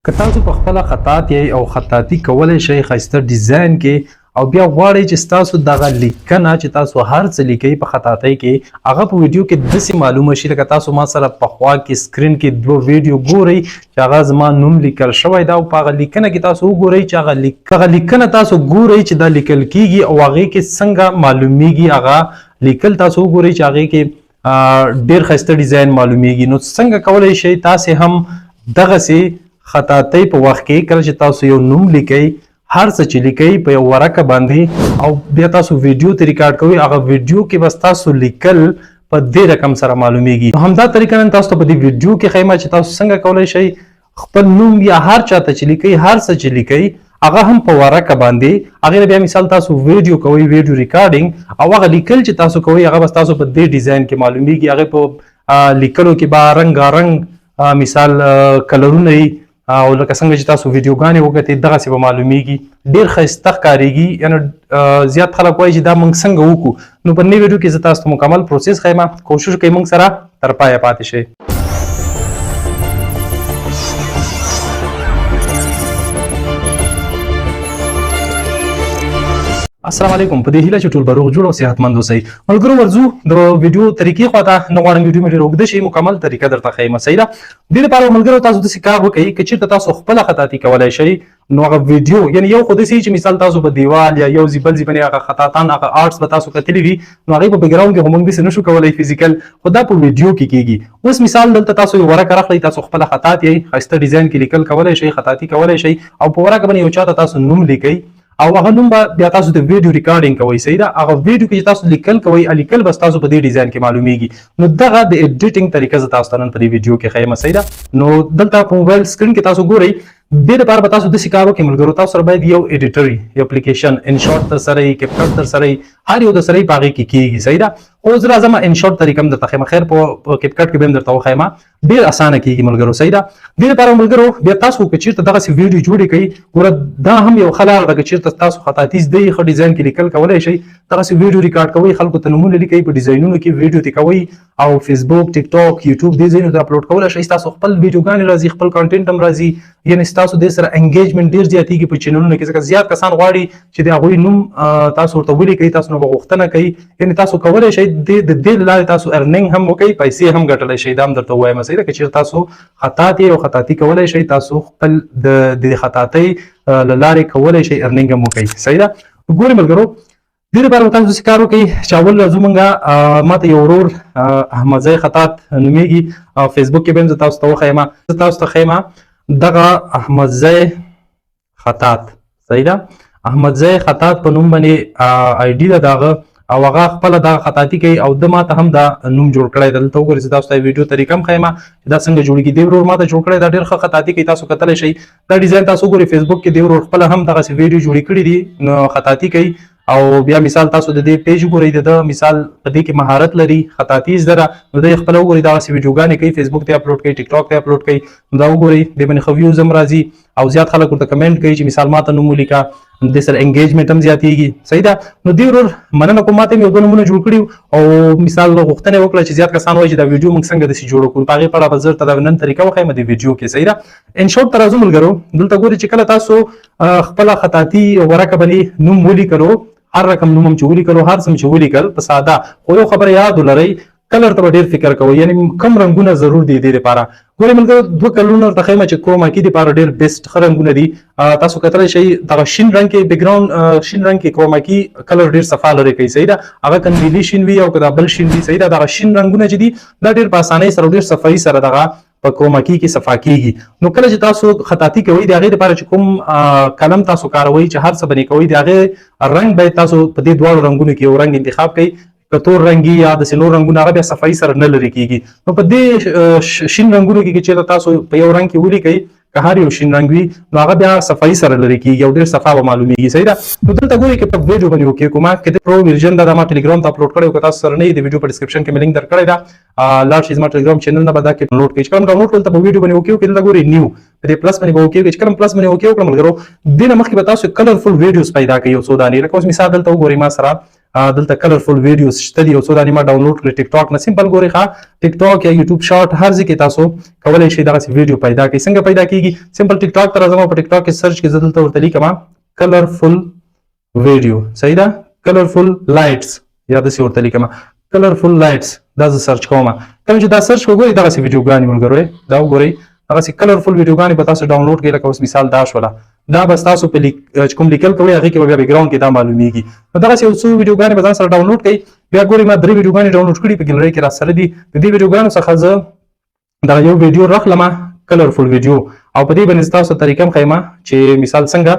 که تاسو په خپله خطاط یئ او خطاطي کولی شئ ښایسته ډیزاین کې او بیا غواړئ چې ستاسو دغه لیکنه چې تاسو هر څه لیکئ په خطاطۍ کې هغه په ویډیو کې داسې معلومه شي لکه تاسو ما سره په خوا کې سکرین کې دوه ویډیو ګورئ چې هغه زما نوم لیکل شوی ده او په هغه لیکنه کې تاسو وګورئ چې هغه لیکنه تاسو ګورئ چې دا لیکل کیږي او هغې کې څنګه معلومیږي، هغه لیکل تاسو وګورئ چې هغې کې ډیر ښایسته ډیزاین معلومیږي. نو څنګه کولی شئ تاسې هم دغسې خطاطۍ په وخت کې کله چې تاسو یو نوم لیکئ، هر څه چې لیکئ په یو ورقه باندې او بیا تاسو ویډیو ته ریکارډ کوئ، هغه ویډیو کې به ستاسو لیکل په دې رقم سره معلومیږي. نو همدا طریقه نن تاسو ته په دې ویډیو کې ښیم چې تاسو څنګه کولی شئ خپل نوم یا هر چاته چې لیکئ، هر څه چې لیکئ هغه هم په ورقه باندې، هغې نه بیا مثال تاسو ویډیو کوئ، ویډیو ریکارډینګ، او هغه لیکل چې تاسو کوئ هغه به ستاسو په دې ډیزاین کې معلومیږي. هغې په لیکلو کې به رنګارنګ مثال کلرونه وي او لکه څنګه چې تاسو ویډیوګانې وکتې دغسې به معلومیږي، ډېر ښایسته ښکارېږي. یعنې زیات خلک وایي چې دا موږ څنګه وکړو. نو په نوې ویډیو کې زه تاسو ته مکمل پروسس ښیم، کوشش وکړئ موږ سره تر پایه پاتې شئ. السلام علیکم، په دې هیله چې ټول به روغ جوړ او صحتمند اوسئ. ملګرو ورځو د ویډیو طریقې خواته، نه غواړم ویډیو مې ډېره اوږده شي، مکمل طریقه درته ښیم. صحیح ده؟ دې لپاره ملګرو تاسو داسې کار وکړئ که چېرته تاسو خپله خطاطي کولی شئ نو هغه ویډیو، یعنی یو خو داسې چې مثال تاسو په دیوال یا یو ځای بل ځای باندې هغه خطاطان هغه آرټس به تاسو کتلي وي، نو هغې په بکګراونډ کې خو موږ داسې نه شو کولی فزیکل، خو دا په ویډیو کې کېږي. اوس مثال دلته تاسو یو ورقه راخلئ، تاسو خپله خطاط یئ، ښایسته ډیزاین کې لیکل کولی شئ، خطاطي کولی شئ، او په ورقه باندې یو چاته تاسو نوم لیکئ او هغه نوم به بیا تاسو د ویډیو ریکارډینګ کوئ. صحیح ده؟ هغه ویډیو کې چې تاسو لیکل کوئ، لیکل به ستاسو په دې ډیزاین کې معلومیږي. نو دغه د ایډیټینګ طریقه زه تاسو ته نن په دې ویډیو کې ښیم. صحیح ده؟ نو دلته په موبایل سکرین کې تاسو ګورئ، دې لپاره به تاسو داسې کار وکړئ ملګرو، تاسو سره باید یو ایډیټر وي، یو اپلیکیشن انشاټ در سره وي، کیپکټ در سره وي، هر یو در سره وي، په هغې کې کېږي. صحیح ده؟ خو زه راځم انشاټ طریقه هم درته ښیم، خیر په کیپکټ کې به هم درته وښیم، ډېر اسانه کېږي ملګرو. صحیح ده؟ دې لپاره ملګرو بیا تاسو که چېرته دغسې ویډیو جوړې کړئ، ګوره دا هم یو ښه لاره ده که چېرته تاسو خطاطي زده یئ، ښه ډیزاین کې لیکل کولی شئ، دغسې ویډیو ریکارډ کوئ، خلکو ته نومونه لیکئ، په ډیزاینونو کې ویډیو ترې کوئ او فیسبوک، ټیک ټاک، یوټیوب دې ځایونو ته اپلوډ کولی شئ. ستاسو خپل ویډیوګانې راځي، خپل کانټینټ هم راځي، یعنې ستاسو دې سره انګیجمنټ ډېر زیاتېږي په چینلونو کې، ځکه زیات کسان غواړي چې د هغوی نوم تاسو ورته ولیکئ، تاسو نه به غوښتنه کوي. یعنې تاسو کولی شئ د دې له لارې تاسو ارنینګ هم وکړئ، پیسې هم ګټلی شئ. دا هم درته ووایم. صحیح ده؟ که چېرته تاسو خطاط یئ او خطاطي کولی شئ، تاسو خپل د خطاطۍ له لارې کولی شئ ارنینګ هم وکړئ. صحیح ده؟ ګورئ ملګرو، دې لپاره به تاسو داسې کار وکړئ چې اول راځو موږ، ما ته یو ورور احمدزی خطاط نومېږي، او فیسبوک کې به هم زه تاسو ته وښیم، زه تاسو ته ښیم دغه احمدزی خطاط. صحیح ده؟ احمدزی خطاط په نوم باندې آی ډي ده د هغه، او هغه خپله دغه خطاطي کوي او ده ما ته هم دا نوم جوړ کړی دی. دلته وګورئ، زه تاسو ته ویډیو طریقه هم ښیم چې دا څنګه جوړېږي. دې ورور ما ته جوړ کړی، دا ډېر ښه خطاطي کوي، تاسو کتلی شئ دا ډیزاین تاسو وګورئ فیسبوک کې، دې ورور خپله هم دغسې ویډیو جوړې کړې دي، نو خطاطي کوي. او بیا مثال تاسو د دې پیج وګورئ، د ده مثال په دې کې مهارت لري، خطاطي زده ده، نو دی خپله وګورئ دغسې ویډیوګانې کوي، فیسبوک ته اپلوډ کوي، ټیک ټاک ته اپلوډ کوي. نو دا وګورئ، دې باندې ښه ویوز هم راځي او زیات خلک ورته کمنټ کوي چې مثال ما ته نوم ولیکه، دې سره انګیجمنټ هم زیاتېږي. صحیح ده؟ نو دې ورور مننه کوم، ما ته یې یو دوه نومونه جوړ کړي او مثال غوښتنه یې وکړه چې زیات کسان وایي چې دا ویډیو موږ څنګه داسې جوړو کړو، په هغې په اړه به زه درته دا نن طریقه وښیم دې ویډیو کې. صحیح ده؟ انشاټ ته راځو ملګرو. دلته ګورئ چې کله تاسو خپله خطاطي ورقه باندې نوم ولیکلو، هر رقم نوم هم چې ولیکلو، هر څه هم چې ولیکل په ساده، خو یو خبره یاد ولرئ، کلر ته به ډېر فکر کوئ، یعنې کم رنګونه ضرور دي دې لپاره. ګورئ ملګرو، دوه کلرونه درته ښیم چې کروما کي دپاره ډېر بیسټ ښه رنګونه دي. تاسو کتلی شئ دغه شین رنګ کې بکګراونډ، شین رنګ کې کروما کي کلر ډېر صفا لرې کوي. صحیح ده؟ هغه که نیلي شین وي او که دا بل شین وي، صحیح ده، دغه شین رنګونه چې دي دا ډېر په اسانۍ سره ډېر صفایي سره دغه په کروما کي کې صفا کیږي. نو کله چې تاسو خطاطي کوئ د هغې لپاره چې کوم قلم تاسو کاروئ چې هر څه باندې کوئ، د هغې رنګ باید تاسو په دې دواړو رنګونو کې یو رنګ انتخاب کړئ، که تور رنګي یا داسې نور رنګونه هغه بیا صفایي سره نه لرې کیږي. نو په دې شین رنګونو کې چېرته تاسو په یو رنګ کې ولیکئ، که هر یو شین رنګ وي نو هغه بیا صفایي سره لرې کیږي او ډېر صفا به معلومیږي. صحیح ده؟ نو دلته ګورئ که په ویډیو باندې وکړئ کومه که د پرو ورژن ده، دا ما ټلګرام ته اپلوډ کړی او که تاسو سره نه د ویډیو په ډسکرپشن کې مې لینک درکړی ده، لاړ شئ زما ټلګرام چینل نه به دا کې ډاونلوډ کړئ. چې کله ډاونلوډ کړل ته په ویډیو باندې وکړئ، دلته ګورئ نیو په دې پلس باندې به وکړئ، چې کله پلس باندې وکړئ ملګرو، دې نه مخکې به تاسو کلرفل ویډیوز پیدا کړئ یو څو دانې. لکه اوس مثال دلته وګورئ، ما سره دلته کلرفول ویډیوز شته دي، یو څو دانې ما ډاونلوډ کړې ټیک ټاک نه. سمپل ګورئ ښه، ټیک ټاک یا یوټیوب شارټ هر ځای کې تاسو کولی شئ دغسې ویډیو پیدا کړئ. څنګه پیدا کیږي؟ سمپل ټیک ټاک ته راځم او په ټیک ټاک کې سرچ کې زه دلته ورته لیکم کلرفول ویډیو، صحیح ده، کلرفول لایټس یا داسې ورته لیکم کلرفول لایټس. دا زه سرچ کوم، کله چې دا سرچ کوم ګورئ دغسې ویډیوګانې ملګرو، دا وګورئ دغسې کلرفول ویډیوګانې به تاسو ډاونلوډ کړئ. لکه اوس مثال دا شوله، دا به ستاسو په لیک چې کوم لیکل کوئ هغې کې به بیا بیکګراونډ کې دا معلومیږي. نو دغسې یو څو ویډیوګانې به ځان سره ډاونلوډ کړئ. بیا ګورئ ما درې ویډیوګانې ډاونلوډ کړي په ګیلرۍ کې را سره دي. د دې ویډیوګانو څخه زه دغه یو ویډیو راخلم، کلرفول ویډیو، او په دې باندې تاسو طریقه هم ښیم چې مثال څنګه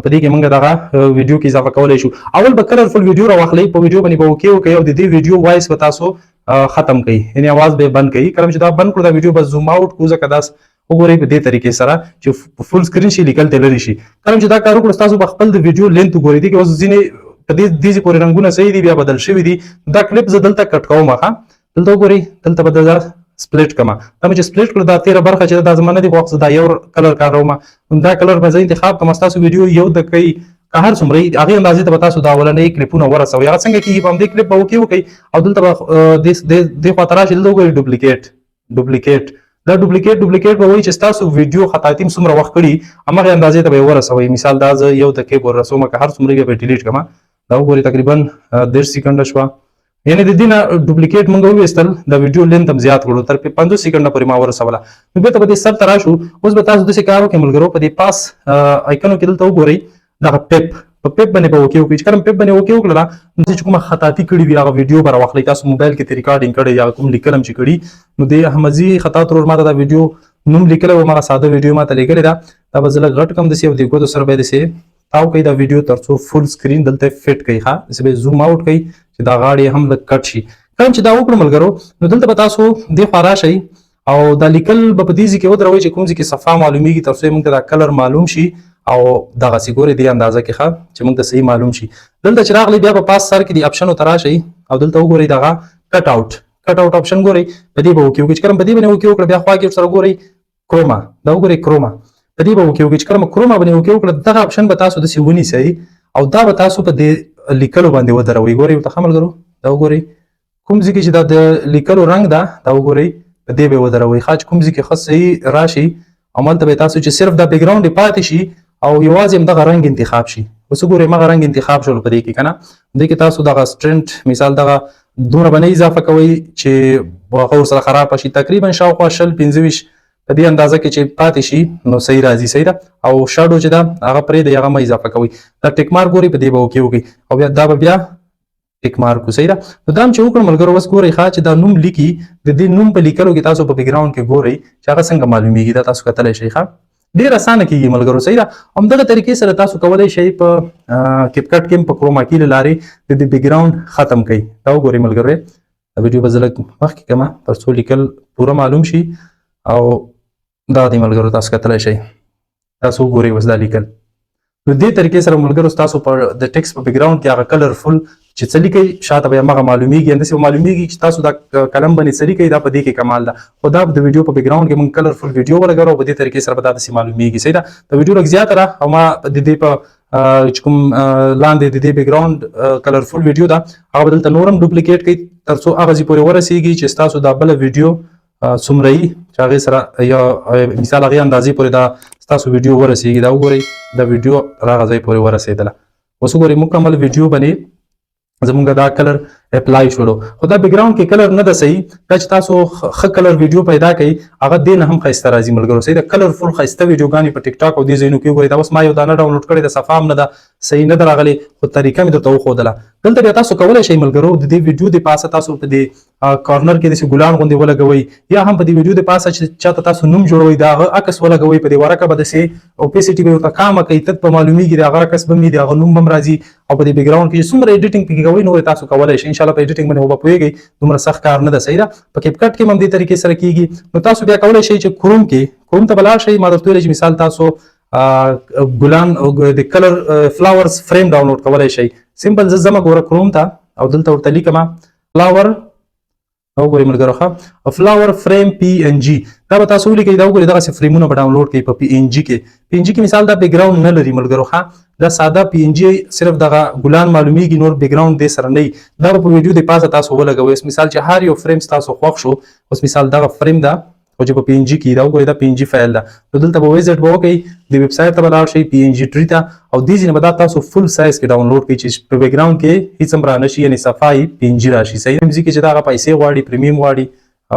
په دې کې موږ دغه ویډیو کې اضافه کولی شو. اول به کلرفول ویډیو راواخلئ، په ویډیو باندې به اوکې وکړئ او د دې ویډیو وایس به تاسو ختم کړئ، یعنې اواز به یې بند کړئ. کله چې دا بند کړو دا ویډیو به زوم آوټ کړو، ځکه دا وګورئ په دې طریقې سره چې فول سکرین شي لیکل ته لرې شي. کله چې دا کار وکړو تاسو به خپل د ویډیو لینت وګورئ. دې کې اوس ځینې په دې ځای پورې رنګونه صحیح دي، بیا بدل شوي دي. دا کلیپ زه دلته کټ کوم ښه، دلته وګورئ، دلته به دا سپلیټ کړم. دا مې چې سپلیټ کړو دا تېره برخه چې دا زما نه دی خوښ، زه دا یو کلر کاروم، دا کلر به زه انتخاب کړم. ستاسو ویډیو یو دقیقه که هر څومره وي هغې اندازې ته به تاسو دا اولنۍ کلیپونه ورسوئ. هغه څنګه کېږي؟ په همدې کلیپ به اوکې وکړئ او دلته به دې خوا ته راشئ، دلته وګورئ ډوپلیکیټ، ډوپلیکیټ، دا ډوپلیکیټ ډوپلیکیټ به وایي چې ستاسو ویډیو خطاطي هم څومره وخت کړي همغې اندازې ته به یې ورسوئ. مثال دا زه یو دقیقې پورې رسوم، که هر څومره بیا به یې ډیلیټ کړم. دا وګورئ تقریبا 30 سیکنډه شوه، یعنې د دې نه ډوپلیکیټ موږ وویستل، د ویډیو لینت هم زیات کړو، تر 50 سیکنډه پورې ما ورسوله. نو بیرته به دې سر ته راشو. اوس به تاسو داسې کار وکړئ ملګرو، په دې پاس آیکنو کې دلته وګورئ دغه پیپ، په پیپ باندې به اوکې وکړئ. چې کله پیپ باندې اوکې وکړله نو چې کومه خطاطي کړې وي هغه ویډیو به راواخلئ. تاسو موبایل کې ترې ریکارډینګ کړی یا کوم لیکل هم چې کړي، نو دې احمدزي خطاط ورور ما ته دا ویډیو نوم لیکلی و، ماغه ساده ویډیو ما ته لیکلې ده. دا به زه لږ غټ کړم داسې او دې ګوتو سره به یې داسې تاو کړئ دا ویډیو تر څو فول سکرین دلته فټ کړئ ښه، داسې به یې زوم آوټ کړئ چې دا غاړې هم لږ کټ شي. کله چې دا وکړو ملګرو نو دلته به تاسو دې خوا راشئ او دا لیکل به په دې ځای کې ودروئ چې کوم ځای کې صفا معلومیږي تر څو یې موږ ته دا کلر معلوم شي او دغسې ګورئ دې اندازه کې ښه چې موږ ته صحیح معلوم شي. دلته چې راغلی بیا به پاس سر کې دې اپشنو ته راشئ او دلته وګورئ دغه کټ آوټ، کټ آوټ اپشن ګورئ، په دې به اوکې وکړئ. چې کله په دې باندې اوکې وکړه بیا خوا کې ورسره ګورئ کروما، دا وګورئ کروما، په دې به اوکې وکړئ. چې کله کروما باندې اوکې وکړه دغه اپشن به تاسو داسې ونیسئ او دا به تاسو په دې لیکلو باندې ودروئ. ګورئ ورته ښه ملګرو، دا وګورئ کوم ځای کې چې دا د لیکلو رنګ ده دا وګورئ په دې به یې ودروئ ښه، چې کوم ځای کې ښه صحیح راشي او مالته به تاسو چې صرف دا بیکګراونډ یې پاتې شي او یوازې هم دغه رنګ انتخاب شي. اوس وګورئ مغه رنګ انتخاب شول په دې کې که نه. دې کې تاسو دغه سټرینټ مثال دغه دومره به نه اضافه کوئ چې هغه ورسره خرابه شي، تقریبا شاوخوا 20 25 په دې اندازه کې چې پاتې شي نو صحیح راځي، صحیح ده. او شاډو چې ده هغه پرېږدئ، هغه مه اضافه کوئ. دا ټیک مارک ګورئ په دې به اوکې وکړئ او بیا دا به بیا ټیک مارک صحیح ده. نو دا هم چې وکړو ملګرو اوس ګورئ ښه چې دا نوم لیکي، د دې نوم په لیکلو کې تاسو په بیکګراونډ کې ګورئ چې هغه څنګه معلومیږي، دا تاسو کتلی شئ ښه، ډېر اسانه کېږي ملګرو، صحیح ده. همدغه طریقې سره تاسو کولی شئ په کیپ کټ کې هم په کروما کي له لارې د دې بیکګراونډ ختم کړئ. دا وګورئ ملګرو، دا ویډیو به زه لږ مخکې کړم تر څو لیکل پوره معلوم شي. او دا دی ملګرو تاسو کتلی شئ، تاسو وګورئ اوس دا لیکل. نو دې طریقې سره ملګرو ستاسو په د ټیکس په بیکګراونډ کې هغه کلرفول چې څه لیکئ شاته به یې هماغه معلومیږي، همداسې به معلومیږي چې تاسو دا قلم باندې څه لیکئ، دا په دې کې کمال ده. خو دا د ویډیو په بیکګراونډ کې موږ کلرفول ویډیو ولګولو او په دې طریقې سره به دا داسې معلومیږي، صحیح ده. د ویډیو لږ زیاته ده او ما د دې په چې کوم لاندې د دې بیکګراونډ کلرفول ویډیو ده هغه به دلته نور هم ډوپلیکیټ کړئ تر څو هغه ځای پورې ورسیږي چې ستاسو دا بله ویډیو څومره وي چې هغې سره یا مثال هغې اندازې پورې دا ستاسو ویډیو ورسیږي. دا وګورئ دا ویډیو هغه ځای پورې ورسېدله. اوس وګورئ مکمل ویډیو باندې زمونږ دا کلر اپلای شولو. خو دا بیکګراونډ کې کلر نه ده صحیح، دا چې تاسو ښه کلر ویډیو پیدا کړئ هغه دې نه هم ښایسته راځي ملګرو، صحیح ده. کلرفول ښایسته ویډیوګانې په ټیک ټاک او دې ځایونو کې وګورئ. دا اوس ما یو دانه ډاونلوډ کړې ده، صفا هم نه ده صحیح نه ده راغلې، خو طریقه مې درته وښودله. دلته بیا تاسو کولی شئ ملګرو د دې ویډیو د پاسه تاسو په دې کارنر کې داسې ګلان غوندې ولګوئ، یا هم په دې ویډیو د پاسه چې چاته تاسو نوم جوړوئ د هغه عکس ولګوئ، په دې ورقه به داسې اوپیسټي به ورته کامه کوي، تت به معلومیږي، د هغه عکس به وي، د هغه نوم به هم راځي. او په دې بیکګراونډ کې چې څومره ایډیټینګ پکې کوئ نور تاسو کولی شئ. ان شاء الله په ایډیټینګ باندې خو به پوهېږئ، دومره سخت کار نه ده، صحیح ده. په کیپ کټ کې هم همدې طریقې سره کېږي. نو تاسو بیا کولی شئ چې کروم کې، کروم ته به لاړ شئ. ما درته ویل چې مثال تاسو ګلان او د کلر فلاورز فریم ډاونلوډ کولی شئ. سمپل زه ځم ګوره کروم ته او دلته ورته لیکم فلاور دا وګورئ ملګرو، ښه فلاور فریم پی ان جی، دا به تاسو ولیکئ. دا وګورئ، دغسې فریمونه به ډاونلوډ کړئ په پی ان جی کې. پی ان جی کې مثال دا بیکګراوند نه لري ملګرو، ښه دا ساده پی ان جی، صرف دغه ګلان معلومیږي، نور بیکګراوند دې سره نه. دا به په ویډیو د پاسه تاسو ولګوئ. اوس مثال چې هر یو فریم تاسو خوښ شو، اوس مثال دغه فریم ده خو چې په پی ان جی کې، دا وګورئ، دا پی ان جی فایل ده. نو دلته به ویزټ به وکړئ، د ویب سایټ ته به لاړ شئ، پی ان جی ټری ته، او دې ځای نه به دا تاسو فول سایز کې ډاونلوډ کړئ چې په بیکګراوند کې هیڅ هم را نه شي، یعنې صفای پی ان جی راشي. صحیح ځای کې چې دا هغه پیسې غواړي، پریمیم غواړي،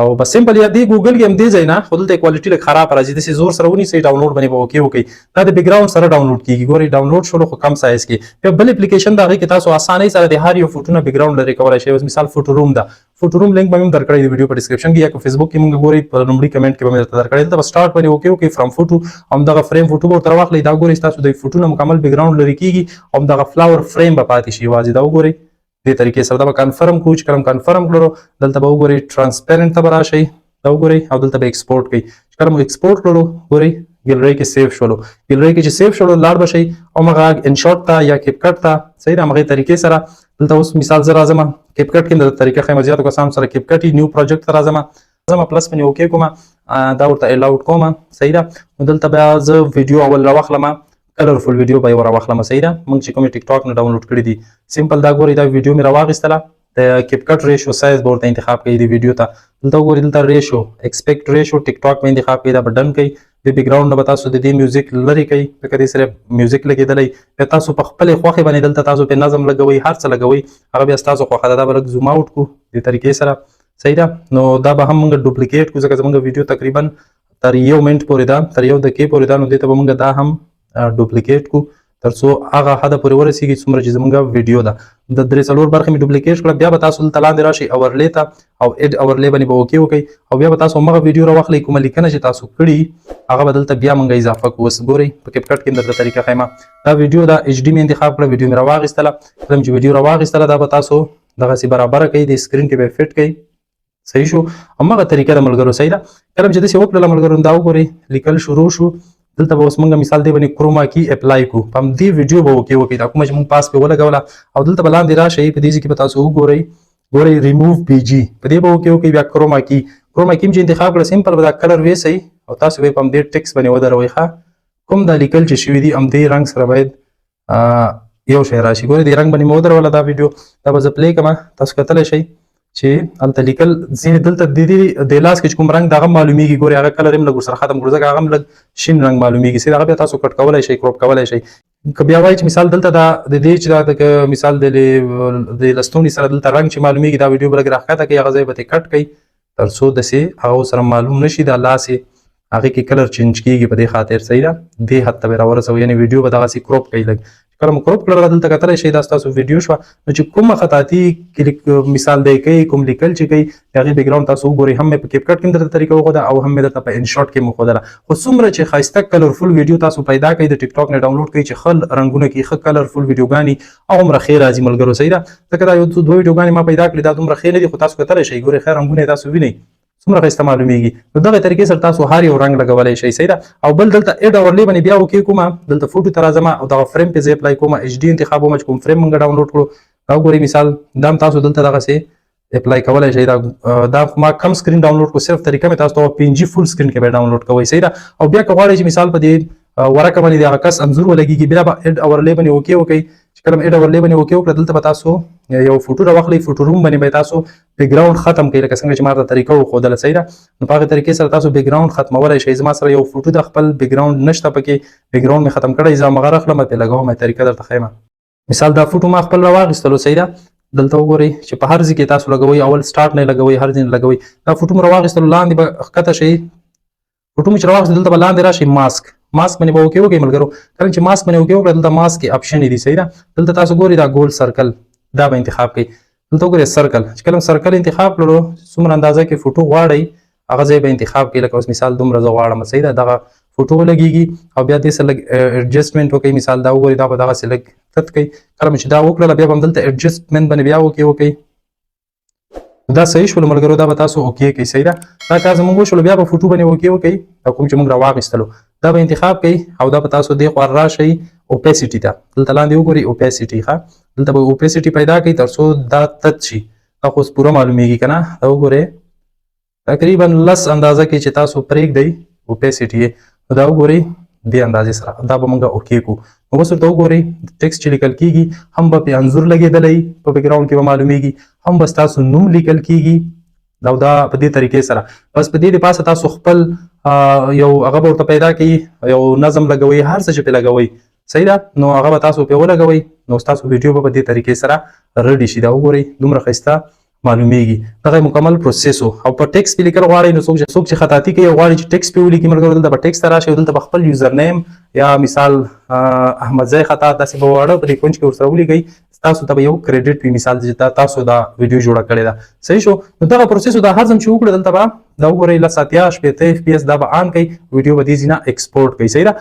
او بس سمپل یا دی ګوګل کې هم دی ځای نه، خو دلته کوالټي لږ خراب راځي. داسې زور سره ونیسئ، ډاونلوډ باندې به اوکې وکړئ. دا د بیکګراوند سره ډاونلوډ کیږي. ګورئ، ډاونلوډ شولو خو کم سایز کې. بیا بل اپلیکیشن د هغې کې تاسو اسانۍ سره د هر یو فوټونه بیکګراوند لرې کولی شئ. اوس مثال فوټو روم ده. فوټو روم لینک به مې هم درکړی د ویډیو په ډیسکرپشن کې، یا که فیسبوک کې مونږ ګورئ په لومړي کمنټ کې به مې درته درکړی. دلته به سټارټ باندې اوکې وکړئ، فرام فوټو، هم دغه فریم فوټو به ورته راواخلئ. دا ګورئ، ستاسو د فوټونه مکمل بیکګراوند لرې کیږي او دغه فلاور فریم به پاتې شي یوازې. دا وګورئ، دې طریقې سره دا به کنفرم کړو. چې کله کنفرم کړو، دلته به وګورئ، ترانسپیرنت ته به راشئ. دا وګورئ، او دلته به ایکسپورټ کړئ. چې کله مو ایکسپورټ کړو، ګورئ، ګیلری کې سیو شولو. ګیلری کې چې سیو شولو، لاړ به شئ او مغه ان شارټ ته یا کیپ کټ ته. صحیح ده، هغې طریقې سره دلته اوس مثال زه راځم کیپ کټ کې، د طریقه ښیم. زیاتو کسانو سره کیپ کټ. نیو پروجیکټ ته راځم، زما پلس باندې اوکې کوم، دا ورته الاوټ کوم. صحیح ده، نو دلته بیا زه ویډیو اول راواخلم، کلرفول ویډیو به یې راواخلم. صحیح ده، موږ چې کومې ټیک ټاک نه ډاونلوډ کړې دي. سمپل دا ګورئ، دا ویډیو مې راواخیستله. د کیپ کټ ریشو سایز به ورته انتخاب کړئ د ویډیو ته. دلته وګورئ، دلته ریشو ایکسپیکټ ریشو ټیک ټاک به انتخاب کړئ، دا به ډن کړئ. د بیکګراوند نه به تاسو د دې میوزیک لرې کړئ، ځکه دې سره میوزیک لګېدلی. بیا تاسو په خپلې خوښې باندې دلته تاسو په نظم لګوئ، هر څه لګوئ، هغه بیا ستاسو خوښه ده. دا به لږ زوم اوټ کړو دې طریقې سره. صحیح ده، نو دا به هم موږ ډوپلیکیټ کړو، ځکه زموږ ویډیو تقریبا تر یو منټ پورې ده، تر یو دقیقې پورې ده. نو دې ته به موږ دا هم ډوپلیکیټ کو، تر څو هغه حد پورې ورسیږي څومره چې زموږ ویډیو ده. د درې څلور برخې مې ډوپلیکیټ کړه. بیا به تاسو دلته لاندې راشئ اورلې ته، او اډ اورلې باندې به اوکې وکړئ، او بیا به تاسو همغه ویډیو راواخلئ، کومه لیکنه چې تاسو کړي، هغه به دلته بیا موږ اضافه کړو. اوس ګورئ، په کیپ کټ کې درته طریقه ښیم. دا ویډیو دا ایچ ډي مې انتخاب کړه، ویډیو مې راواخیستله. کله چې ویډیو راواخیستله، دا به تاسو دغسې برابره کړئ، د سکرین کې به فټ کړئ. صحیح شو، همغه طریقه د ملګرو. صحیح ده، کله چې داسې وکړله ملګرو، دا وګورئ، لیکل شروع شو. دلته به اوس موږ مثال دی باندې کروما کی اپلای کو، په همدې ویډیو به اوکې وکړئ، دا کومه چې موږ پاس پې ولګوله. او دلته به لاندې راشئ، په دې ځای کې به تاسو وګورئ، ګورئ، ریموو پی جی، په دې به اوکې وکړئ. بیا کروما کی، کروما کی چې انتخاب کړه، سمپل به دا کلر ویسئ او تاسو به په همدې ټیکس باندې ودروئ. ښه، کوم دا لیکل چې شوي دي، همدې رنګ سره باید یو شی راشي. ګورئ، دې رنګ باندې مې ودروله دا ویډیو. دا به زه پلی کړم، تاسو کتلی شئ چې هلته لیکل ځینې دلته د دې د لاس کې چې کوم رنګ دغه معلومیږي. ګورئ، هغه کلر هم لږ ورسره ختم کړو، ځکه هغه هم لږ شین رنګ معلومیږي. سیده هغه بیا تاسو کټ کولای شئ، کروپ کولای شئ. که بیا وایي چې مثال دلته دا د دې چې دا د مثال د لستوڼي سره دلته رنګ چې معلومیږي، دا ویډیو به لږ راښکته کړئ، هغه ځای به ترې کټ کړئ، تر څو داسې هغه سره معلوم نه شي. دا لاس یې هغې کې کلر چینج کیږي په دې خاطر. صحیح ده، دې حد ته به راورسوئ، یعنې ویډیو به دغسې کروپ کړئ. لږ کله مو کروپ کړل، دلته کتلی شئ، دا ستاسو ویډیو شوه. نو چې کومه خطاطي مثال دی کوي، کوم لیکل چې کوي، د هغې بیکګراوند تاسو وګورئ. هم مې په کیپ کټ کې درته طریقه وښوده او هم مې درته په انشاټ کې وښودله. خو څومره چې ښایسته کلرفول ویډیو تاسو پیدا کړئ، د ټیک ټاک نه ډاونلوډ کړئ چې ښه رنګونه کې ښه کلرفول ویډیوګانې، هغومره ښې راځي ملګرو. صحیح ده، ځکه دا یو څو دوه ویډیوګانې ما پیدا کړې، دا دومره ښې نه دي، خو تاسو کتلی شئ. ګورئ، ښه رنګونه تاسو وینئ، څومره ښایسته معلومیږي. نو دغه طریقې سره تاسو هر یو رنګ لګولی شئ. صحیح ده، او بل دلته اډ اورلې باندې بیا اوکې کوم، دلته فوټو ته راځم او دغه فریم پې زه اپلای کوم، ایچ ډي انتخابوم چې کوم فریم موږ ډاونلوډ کړو. دا وګورئ، مثال دا هم تاسو دلته دغسې اپلای کولی شئ. دا خو ما کم سکرین ډاونلوډ کړو، صرف طریقه مې تاسو ته پی ان جی فول سکرین کې به ډاونلوډ کوئ. صحیح ده، او بیا که غواړئ چې مثال په دې ورقه باندې د هغه کس انځور ولګېږي، بیا به اډ اورلې باندې اوکې وکړئ. چې کله اډ اورلې باندې اوکې وکړه، دلته به تاسو یو فوټو راواخلئ، فوټو روم باندې به تاسو بیکګراوند ختم کړئ، لکه څنګه چې ما ته طریقه وښودله. صحیح ده، نو په هغې طریقې سره تاسو بیکګراوند ختمولی شئ. زما سره یو فوټو د خپل بیکګراوند نشته پکې، بیکګراوند مې ختم کړی، زه همغه راخلم پرې لګوم، طریقه درته ښیم. مثال دا فوټو ما خپل راواخیستلو. صحیح ده، دلته وګورئ چې په هر ځای کې تاسو لګوئ، اول سټارټ نه لګوئ، هر ځای نه لګوئ. دا فوټو مې راواخیستلو، لاندې به ښکته شئ، فوټو مې چې راواخیستل، دلته به لاندې راشئ، ماسک، ماسک باندې به اوکې وکړئ ملګرو. کله چې ماسک باندې اوکې وکړه، دلته ماسک کې اپشن دي. صحیح ده، دلته تاسو ګورئ دا ګول سرکل، دا به انتخاب کړئ. دلته وګورئ سرکل، چې کله سرکل انتخاب کړلو، څومره اندازه کې فوټو غواړئ هغه ځای به انتخاب کړئ. لکه اوس مثال دومره زه غواړم. صحیح ده، دغه فوټو ولګېږي او بیا دې سره لږ اډجسټمنټ وکړئ. مثال دا وګورئ، دا به دغسې لږ تت کړئ. کله مې چې دا وکړله، بیا به هم دلته اډجسټمنټ باندې بیا اوکې وکړئ. دا صحیح شول ملګرو، دا به تاسو اوکې کړئ. صحیح ده، دا کار زموږ وشولو. بیا به فوټو باندې اوکې وکړئ، دا کوم چې موږ راواخیستلو دا به انتخاب کړئ، او دا به تاسو دې خوا راشئ اوپیسیټي ته، دلته لاندې وګورئ اوپیسیټي. ښه، دلته به اوپیسیټي پیدا کړئ تر څو دا تت شي. دا خو اوس پوره معلومیږي که نه. دا وګورئ، تقریبا 10 اندازه کې چې تاسو پرېږدئ اوپیسټي یې، نو دا وګورئ، دې اندازې سره دا به مونږ okay کو. نو اوس ورته وګورئ، ټیکسټ چې لیکل کیږي، هم به پې انځور لګېدلی، په background کې به معلومیږي، هم به ستاسو نوم لیکل کیږي. او دا په دې طریقې سره بس په دې د پاسه تاسو خپل یو هغه به ورته پیدا کړئ، یو نظم لګوئ، هر څه چې پې لګوئ، صحیح ده، نو هغه به تاسو پې ولګوئ، نو ستاسو ویډیو به په دې طریقې سره ready شي. دا وګورئ، دومره ښایسته معلومیږي. دغه مکمل process و. او په ټیکس پې لیکل غواړئ، نو څوک چې خطاطي کوي او غواړي چې ټیکس پې ولیکي، ملګرو، دلته به ټیکس ته راشئ او دلته به خپل username یا مثال احمدزی خطاط داسې به واړه په دې کونج کې ورسره ولیکئ، تاسو ته به یو credit وي، مثال چې تاسو دا ویډیو جوړه کړې ده. صحیح شو؟ نو دغه process دا هر ځم چې وکړو، دلته به دا وګورئ، 10 80 60 FPS دا به on کړئ، ویډیو به دې ځینه export کړئ. صحیح ده؟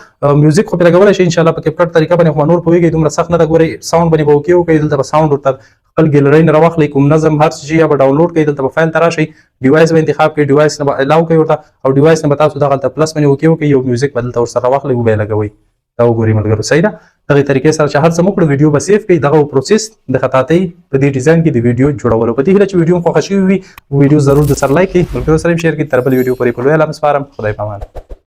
میوزیک خو پرې لګولی شئ ان شاء الله. په CapCut طریقه باندې خو نور پوهېږئ، دومره سخت نه ده. ګورئ، sound باندې به okay وکړئ، دلته به sound ورته خپل ګیلری نه راواخلئ، کوم نظم هر څه چې یا به download کړئ. دلته به فایل ته راشئ، device به انتخاب کړئ، device نه به allow کوي ورته، او device نه به تاسو دغلته plus باندې okay وکړئ، یو میوزیک به دلته ورسره راواخلئ، وبه یې لګوئ. دا وګورئ ملګرو، صحیح ده؟ دغې طریقې سره چې هر څه مو کړو، ویډیو به save کړئ. دغه process د خطاطۍ په دې ډیزاین کې د ویډیو جوړولو. په دې هیله چې ویډیو مو خوښه شوې وي. ویډیو ضرور د سر like کړئ، ملګرو سره هم share کړئ. تر بلې ویډیو پورې په لوی الله مو سپارم. خدای په امان.